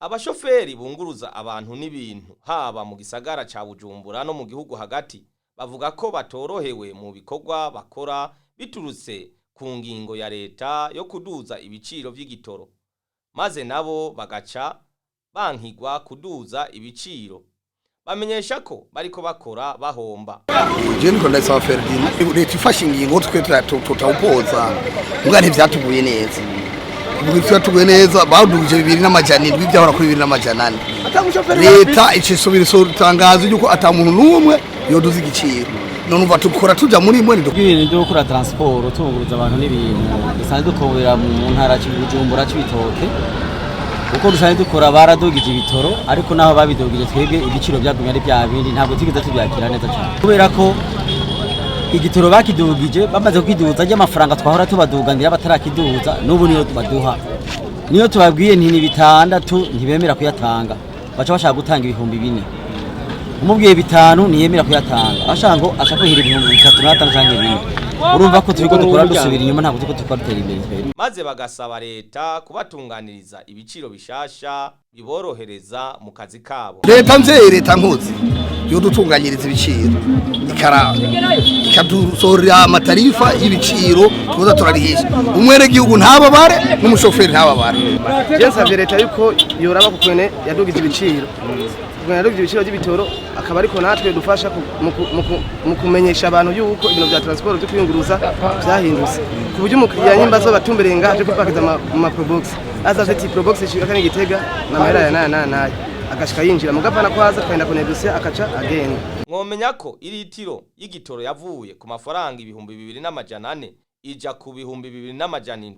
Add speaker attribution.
Speaker 1: Abashoferi bunguruza abantu n'ibintu haba mu gisagara ca Bujumbura no mu gihugu hagati bavuga ko batorohewe mu bikorwa bakora biturutse ku ngingo ya leta yo kuduza ibiciro vy'igitoro, maze nabo bagaca bankigwa kuduza ibiciro. Bamenyesha ko bariko bakora bahomba.
Speaker 2: Je niko ndasaba Ferdinand, leta ifashe ingingo twe tutawupoza, mbwa ntivyatuguye neza. Ubu vyatuguye neza, badugije 2700, ivyahora kuri 2400. Leta icisubira itangazo yuko ata muntu n'umwe yoduza igiciro. None uva tukora tuja muri mwe.
Speaker 3: Ibintu byo gukora transport, tunguruza abantu n'ibintu, dusanzwe dukorera mu ntara Bujumbura, Cibitoke. Uko dusanzwe dukora, baradugije ibitoro, ariko naho babidugije twebwe ibiciro byagumye ari bya bindi. Ntabwo twigeze tubyakira neza cyane, kubera ko igitoro bakidugije, bamaze kukiduza ry'amafaranga twahora tubaduganira batarakiduza, n'ubu niyo baduha. Niyo tubabwiye nti ni 600, ntibemera kuyatanga, baca bashaka gutanga 4000. Umubwiye 5 ntiyemera kuyatanga, ashaka ngo ashaka kwihira 3500 canke 4. Urumva ko turiko dukora dusubira inyuma, ntabwo turiko dukora dutera imbere twebwe.
Speaker 1: Maze bagasaba leta kubatunganiriza ibiciro bishasha biborohereza mu kazi kabo.
Speaker 2: Leta mvyeyi, leta nkozi, yodutunganyiriza ibiciro, ikaraba ikadusorera amatarifa y'ibiciro tuza turarihisha, umwenegihugu ntababare n'umushoferi ntababare.
Speaker 4: Je nsavye leta yuko yoraba kukwene yadugije ibiciro, kukwene yadugije ibiciro by'ibitoro, akaba ariko natwe dufasha mu kumenyesha abantu yuko ibintu bya transport byo kwiyunguruza vyahindutse, ku buryo umukiriya nyimba azoba atumbereye ngaha aje kwipakiza mu ma probox, azaze ati probox ishika ni Gitega na mahera ya naya naya naya, agashika yinjira mugapana kwaza twenda kunegosia akaca agenda.
Speaker 1: Mwomenya ko iritiro y'igitoro yavuye ku mafaranga 2400 ija ku 2700.